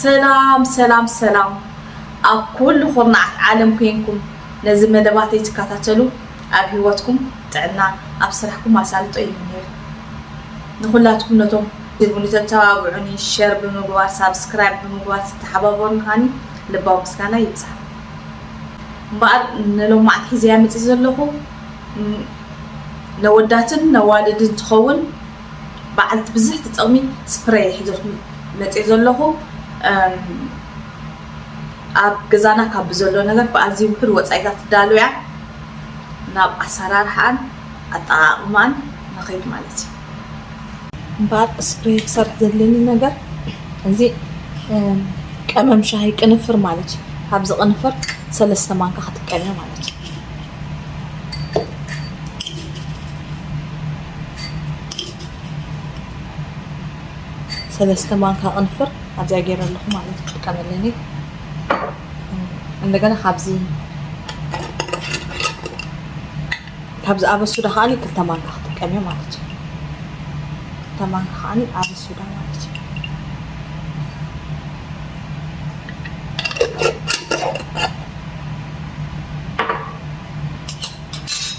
ሰላም ሰላም ሰላም፣ ኣብ ኩሉ ኩርናዓት ዓለም ኮይንኩም ነዚ መደባተይ ትከታተሉ፣ ኣብ ህይወትኩም ጥዕና፣ ኣብ ስራሕኩም ኣሳልጦ ይምነየልኩም። ንኹላትኩም ነቶም ትብሉ ተተባብዑኒ፣ ሸር ብምግባር፣ ሳብስክራይብ ብምግባር ትተሓባበሩኒ ከዓኒ ልባዊ ምስጋና ይብጻሕ። እምበኣር ንሎማዓንቲ ሒዘያ መጺእ ዘለኹ፣ ም፣ ነወዳትን ነዋልድን ትኸውን በዓልቲ ብዝሕ ትጠቕሚ ስፕሬይ ሒዘልኩም መጺእ ዘለኹ። እም፣ ኣብ ገዛና ካብ ዘሎ ነገር ብኣዝዩ ውሑድ ወጻኢታት ትዳሎ እያ። ናብ ኣሰራርሓን ኣጠቓቕማን ንኸይድ ማለት እዩ። እምበኣር ስፕሬይ ክሰርሕ ዘድልየኒ ነገር እዚ፣ እም፣ ቀመም ሻሂ ቅንፍር ማለት እዩ። ካብዚ ቅንፍር ሰለስተ ማንካ ክጥቀም እየ ማለት እዩ። ሰለስተ ማንካ ቅንፍር ኣብዚኣ ገይረ ኣለኹ ማለት እዩ። ክጥቀመለኒ። እንደገና ካብዚ፣ ካብዚ ኣበሱዳ ከዓኒ ክልተ ማንካ ክጥቀም እየ ማለት እዩ። ክልተ ማንካ ከዓኒ ኣበሱዳ ማለት እዩ።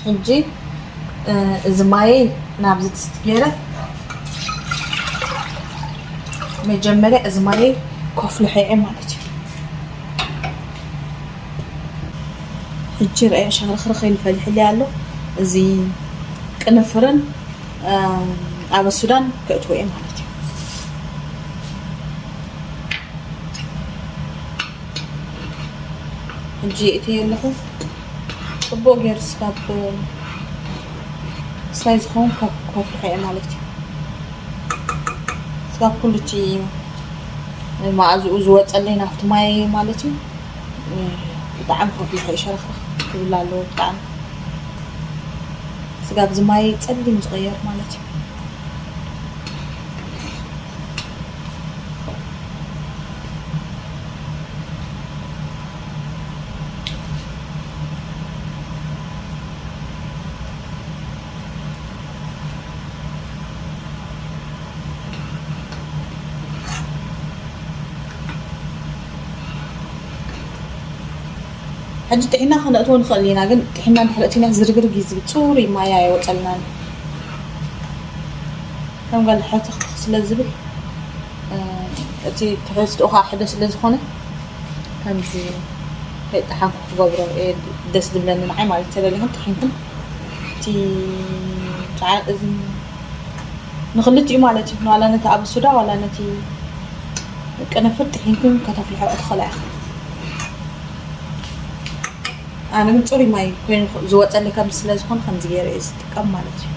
ሕጂ፣ እ፣ እዚ ማየይ ናብዚ ድስቲ ገይረ፣ መጀመርያ እዚ ማየይ ከፍልሖ እየ ማለት እዩ። ሕጂ ረኣየ ሸኽረኽረኽ ኢሉ ፈሊሕለይ ኣሎ። እዚ ቅንፍርን፣ እ፣ ኣበሱዳን ከእትዎ እየ ማለት እዩ። ሕጂ እትየ ኣለኹ። ጽቡቕ ገይሩ ስጋብ ስላይ ዝኸውን ከፍ-፣ ከፍልሖ እየ ማለት እዩ። ስጋብ ኩሉ እቲ መኣዝኡ ዝወጸለይ ናብቲ ማይ ማለት እዩ። ብጣዕሚ ከፍልሖ እየ፣ ሸረኽረኽ ክብል ኣለዎ ብጣዕሚ። ስጋብ እዚ ማይ ጸሊም ዝቕየር ማለት እዩ። ሕጂ ጥሒና ከነእትዎ ንኽእል ኢና፣ ግን ጥሒና እንድሕር እቲና ዝርግርግ እዩ ዝብል፣ ጽሩይ ማይ ኣየወጸልናን። ከም ገለ ሕትኽ ስለ ዝብል፣ እ፣ እቲ ትሕዝትኡ ኸዓ ሕደ ስለ ዝኾነ፣ ከምዚ ከይጠሓንኩ ክገብሮ እየ ደስ ዝብለኒ ንዓይ ማለት እዩ። ተደሊኹም ጥሒንኩም እቲ ጻዕቂ እዚ ንኽልቲኡ ማለት እዩ፣ ዋላ ነቲ ኣብ ሱዳ ዋላ ነቲ ቅንፍር ጥሒንኩም ከተፍልሖ ትኽእላ ኢኹም። ኣነ ግን ጽሩይ ማይ ኮይኑ ዝወጸለይ ከም ስለ ዝኾነ ከምዚ ገይረ እየ ዝጥቀም ማለት እዩ።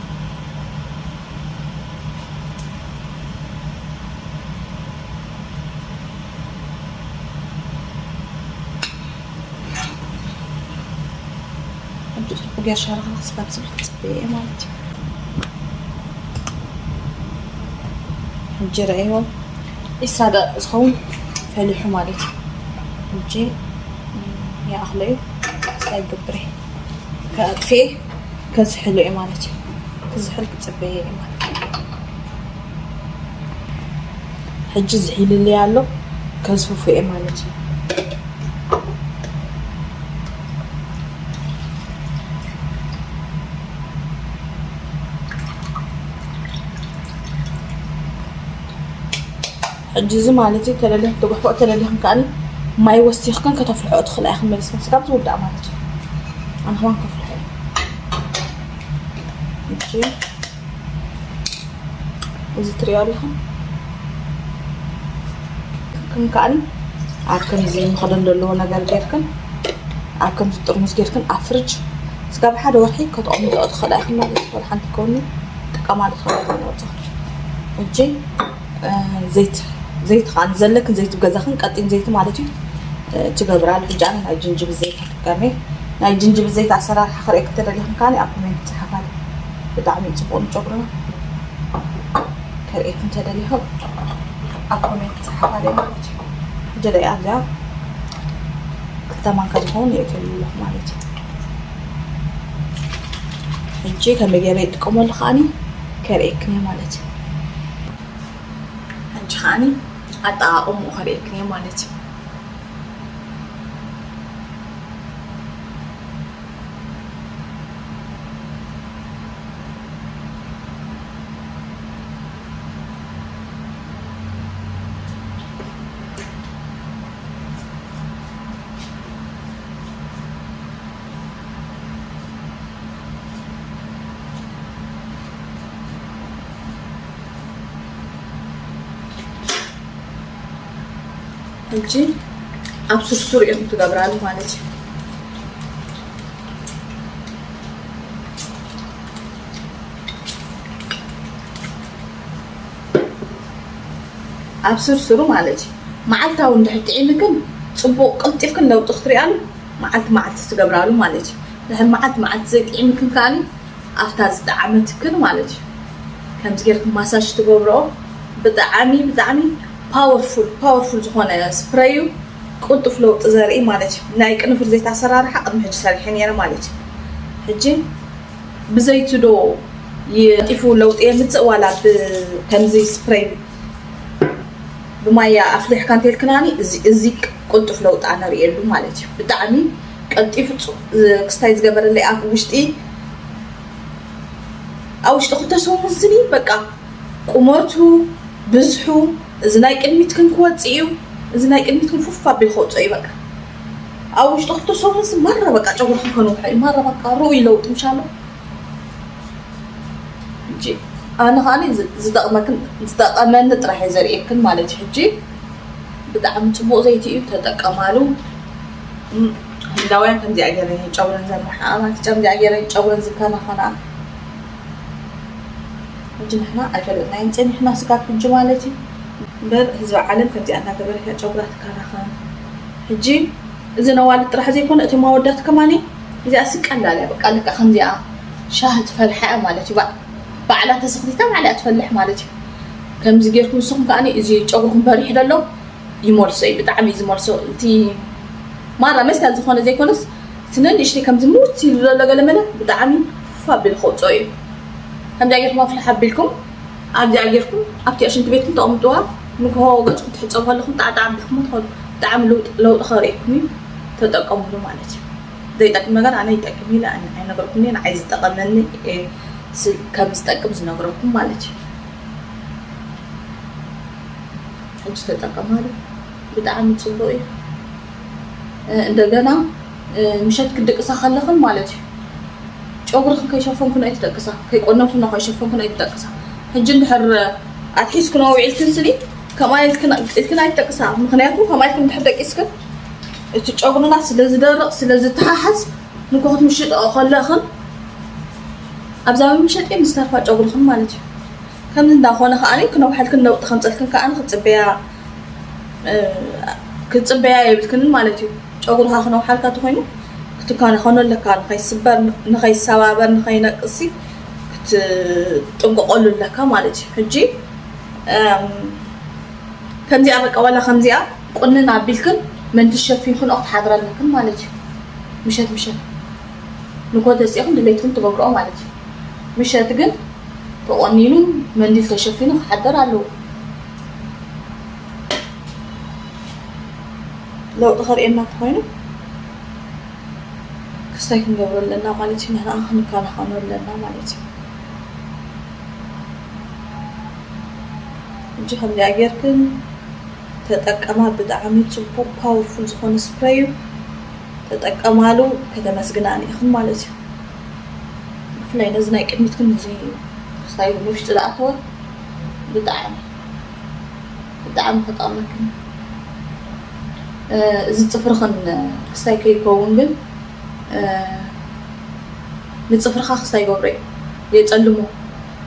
ሕጂ ጽቡቕ ጌር ሸረኽረኽ ስጋብ ዝብል ክጽበየ እየ ማለት እዩ። ሕጂ ረእይዎ ኢሳ ደቂቕ ዝኸውን ፈሊሑ ማለት እዩ። ሕጂ ይኣኽሎ እዩ። እንታይ ይገብር እየ? ከጥፍኤ ከዝሕሎ እየ ማለት እዩ። ክዝሕል ክጽበየ እየ ማለት እዩ። ሕጂ ዝሒልለይ ኣሎ፣ ከዝፍፎ እየ ማለት እዩ። ሕጂ እዚ ማለት እዩ፣ ተደሊኹም ትጉሕፎ፣ ተደሊኹም ከኣ ማይ ወሲኽክን ከተፍልሖ ትኽእላ ኢኽን፣ መሊስክን ስጋብ ዝውዳእ ማለት እዩ። ኣነ ከማን ከፍልሖ እየ። ሕጂ እዚ ትሪኦ ኣለኹም። ከም ከኣኒ ኣብ ከምዚ መኽደን ዘለዎ ነገር ጌርክን ኣብ ከምዚ ጥርሙዝ ጌርክን ኣብ ፍርጅ ስጋብ ሓደ ወርሒ ከተቐምጥኦ ትኽእላ ኢኽን ማለት እዩ። ወላ ሓንቲ ከውኒ ጥቀማሉ ትኽእላ ኢኽን ወጻ። ሕጂ፣ እ፣ ዘይት፣ ዘይት ከኣ ዘለክን ዘይት ገዛኽን ቀጢን ዘይት ማለት እዩ፣ እ፣ ትገብራሉ። ሕጂ ኣነ ናይ ጅንጅብል ዘይት ክጥቀም እየ። ናይ ጅንጅብል ዘይት ኣሰራርሓ ክርእየክ እንተደሊኽን ከኣ ኣብ ኮሜንት ጸሓፋ። ብጣዕሚ እዩ ጽቡቕ ንጨጉርና። ከርእየክ እንተደሊኹም ኣብ ኮሜንት ጸሓፋለይ ማለት እዩ። ሕጂ ደኣ ኣብዚኣ ክልተ ማንካ ዝኸውን የእትየሉ ኣለኹ ማለት እዩ። ሕጂ ከመይ ገይረ ይጥቀመሉ ከኣኒ ከርእየክን እየ ማለት እዩ። ሕጂ ከኣኒ ኣጠቓቕምኡ ከርእየክን እየ ማለት እዩ። ሕጂ ኣብ ስርሱር እዮም ትገብራሉ ማለት እዩ። ኣብ ስርሱሩ ማለት እዩ። መዓልታዊ እንድሕር ጥዒምክን፣ ጽቡቕ ቅልጢፍክን ለውጢ ክትሪኣሉ መዓልቲ መዓልቲ ትገብራሉ ማለት እዩ። ድሕር መዓልቲ መዓልቲ ዘይጥዒምክን ከኣኒ ኣብታ ዝጠዓመትክን ማለት እዩ። ከምዚ ጌርክን ማሳጅ ትገብርኦ። ብጣዕሚ ብጣዕሚ ፓወርፉል ፓወርፉል ዝኾነ ስፕረይ እዩ። ቅልጡፍ ለውጢ ዘርኢ ማለት እዩ። ናይ ቅንፍር ዘይት ኣሰራርሓ ቅድሚ ሕጂ ሰሪሐ ነይረ ማለት እዩ። ሕጂ ብዘይቲ ዶ ይጢፉ ለውጢ የምፅእ ዋላ ብ-፣ ከምዚ ስፕረይ ብማያ ኣፍሊሕካ እንተልክናኒ እዚ፣ እዚ ቅልጡፍ ለውጢ ኣነ ርእየሉ ማለት እዩ። ብጣዕሚ ቀልጢፉ ፁ-፣ ክስታይ ዝገበረለይ ኣብ ውሽጢ፣ ኣብ ውሽጢ ክልተ ሰሙን ስኒ በቃ ቁመቱ፣ ብዝሑ፣ እዚ ናይ ቅድሚትክን ክወፅእ እዩ። እዚ ናይ ቅድሚትክን ፉፍ ኣቢሉ ከውፅኦ እዩ በቃ። ኣብ ውሽጢ ክልተ ሰሙን ሲ ማራ በቃ ጨጉርክን ከንውሖ እዩ። ማራ በቃ ርኡይ ለውጢ ምሻሎ። ሕጂ ኣነ ከኣኒ ዝ-፣ ዝጠቕመክን ዝጠቐመኒ ጥራሕ እየ ዘርእየክን ማለት እዩ። ሕጂ ብጣዕሚ ጽቡቕ ዘይቲ እዩ፣ ተጠቀማሉ። እም፣ ህንዳውያን ከምዚኣ ገይረን እየን ጨጉረን ዘንውሓኣ ማለት እዩ። ከምዚኣ ገይረን ጨጉረን ዝከናኸና። ሕጂ ንሕና ኣይፈለጥናዮን ጸኒሕና ስጋብ ሕጂ ማለት እዩ። እምበር ህዝቢ ዓለም ከምዚኣ እናገበረት እያ ጨጉራ ትከናኸን። ሕጂ እዚ ነዋልድ ጥራሕ ዘይኮነ እቶም ኣወዳት ከማኒ እዚኣ ሲ ቀላል እያ። በቃ ልክዕ ከምዚኣ ሻሂ ትፈልሓ እያ ማለት እዩ። ባዕ-፣ ባዕላ ተሰኽቲታ ባዕላ እያ ትፈልሕ ማለት እዩ። ከምዚ ጌርኩም ንስኹም ከኣኒ እዚ ጨጉርኩም በሪሑ ደሎ ይመልሶ እዩ፣ ብጣዕሚ እዩ ዝመልሶ። እቲ ማራ መስታል ዝኾነ ዘይኮነስ እቲ ነንእሽተይ ከምዚ ምውት ኢሉ ዘሎ ገለ መለ ብጣዕሚ ፋ ኣቢሉ ከውፅኦ እዩ። ከምዚኣ ጌርኩም ኣፍልሕ ኣቢልኩም ኣብዚኣ ጌርኩም ኣብቲኣ ሽንቲ ቤትኩም ተቐምጥዋ። ንግሆ ገፅኩም ትሕፀቡ ከለኹም ጣዕጣዕ ኣቢልኩም ትኸዱ። ብጣዕሚ ለውጢ፣ ለውጢ ከርእየኩም እዩ። ተጠቀምሉ ማለት እዩ። ዘይጠቅም ነገር ኣነ ይጠቅም ኢለ ኣነ ኣይነግረኩም እየ። ንዓይ ዝጠቐመኒ እየ ስ-፣ ከም ዝጠቅም ዝነግረኩም ማለት እዩ። ሕጂ ተጠቀማሉ። ብጣዕሚ ጽቡቕ እዩ። እ፣ እንደገና፣ እ፣ ምሸት ክትድቅሳ ከለኽን ማለት እዩ። ጨጉርኽን ከይሸፈንክን ኣይትደቅሳ፣ ከይቆነንክን ከይሸፈንክን ኣይትደቅሳ። ሕጂ እንድሕር ኣትሒዝክን ውዒልክን ስኒ፣ ከምኣ ኢልክን፣ ኢልክን ኣይትደቅሳ። ምኽንያቱ ከምኣ ኢልክን እንድሕር ደቂስክን፣ እቲ ጨጉርና ስለ ዝደርቕ፣ ስለ ዝተሓሓዝ፣ ንግሆ ክትምሽጥኦ ከለኽን ኣብዛ መምሸጢ ምስ ተርፋ ጨጉርኽን ማለት እዩ። ከምዚ እንዳኾነ ከኣኒ ክነውሓልክን ለውጢ ከምፀልክን ከኣኒ ክትፅበያ፣ እ፣ ክትፅበያ የብልክንን ማለት እዩ። ጨጉርኻ ክነውሓልካ ተኾይኑ ክትከናኸኖ ኣለካ። ንኸይስበር፣ ንኸይሰባበር፣ ንኸይነቅሲ ክትጥንቀቐሉ ኣለካ ማለት እዩ። ሕጂ፣ እም፣ ከምዚኣ በቃ ዋላ ከምዚኣ ቁንን ኣቢልክን መንትሽ ሸፊንክንኦ ክትሓድራ ኣለክን ማለት እዩ። ምሸት ምሸት ንግሆ ተሲእኽን ድሌትክን ትገብርኦ ማለት እዩ። ምሸት ግን ተቆኒኑ መንዲል ተሸፊኑ ክሓደር ኣለዎ። ለውጢ ከርእየና እንተኾይኑ ክስታይ ክንገብሮ ኣለና ማለት እዩ። ንሕና ክንከናኸኖ ኣለና ማለት እዩ። ሕጂ ከምዚኣ ጌርክን ተጠቀማ። ብጣዕሚ ጽቡቕ ፓወርፉል ዝኾነ ስፕሬይ እዩ። ተጠቀማሉ፣ ከተመስግናኒ ኢኽን ማለት እዩ። ብፍላይ ነዚ ናይ ቅድሚትክን እዚ ክስታይ ንውሽጢ ዝኣተወ ብጣዕሚ፣ ብጣዕሚ ክጠቕመክን፣ እ፣ እዚ ጽፍርኽን ክስታይ ከይከውን ግን፣ እ፣ ንጽፍርኻ ክስታይ ይገብሮ እዩ። የጸልሞ፣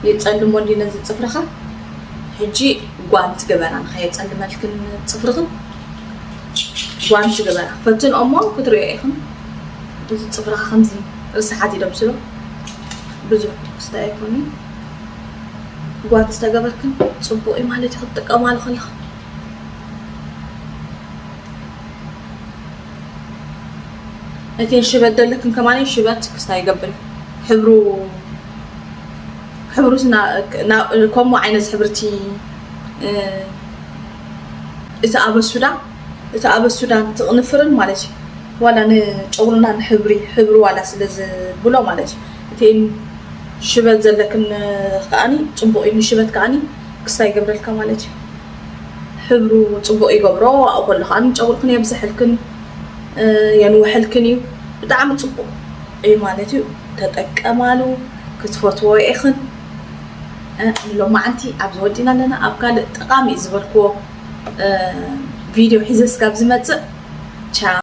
የጸልሞ እንዲ ነዚ ጽፍርኻ። ሕጂ ጓንቲ ግበራ፣ ንኸየጸልመልክን ጽፍርኽን ጓንቲ ግበራ። ፈትንኦ እሞ ክትርእዮ ኢኽን። እዚ ጽፍርኻ ከምዚ ርስሓት ይደምስሎ። ብዙሕ ክስታይ ኣይኮነን። ጓንቲ ዝተገበርክን ጽቡቕ እዩ ማለት እዩ ክትጥቀማሉ ከለኽን። እቲ ሽበት ዘለክን ከማን ሽበት ክስታይ ይገብር እዩ። ሕብሩ፣ ሕብሩ ስና-፣ ና-፣ ከምኡ ዓይነት ሕብርቲ፣ እ፣ እቲ ኣበሱዳ እቲ ኣበሱዳን ትቕንፍርን ማለት እዩ። ዋላ ንጨጉርና ንሕብሪ ሕብሪ ዋላ ስለ ዝብሎ ማለት እዩ። እቲ ሽበት ዘለክን ከዓኒ ፅቡቕ እዩ፣ ንሽበት ከዓኒ ክስታይ ይገብረልካ ማለት እዩ። ሕብሩ ፅቡቕ ይገብሮ። ኣብኡ ከሎ ከዓኒ ጨጉርክን የብዝሐልክን የንውሐልክን እዩ። ብጣዕሚ ፅቡቕ እዩ ማለት እዩ። ተጠቀማሉ። ክትፈትዎ ኢኽን። ንሎማዓንቲ ኣብዚ ወዲና ኣለና። ኣብ ካልእ ጠቓሚ እዩ ዝበልክዎ ቪድዮ ሒዘ ስጋብ ዝመፅእ ቻው።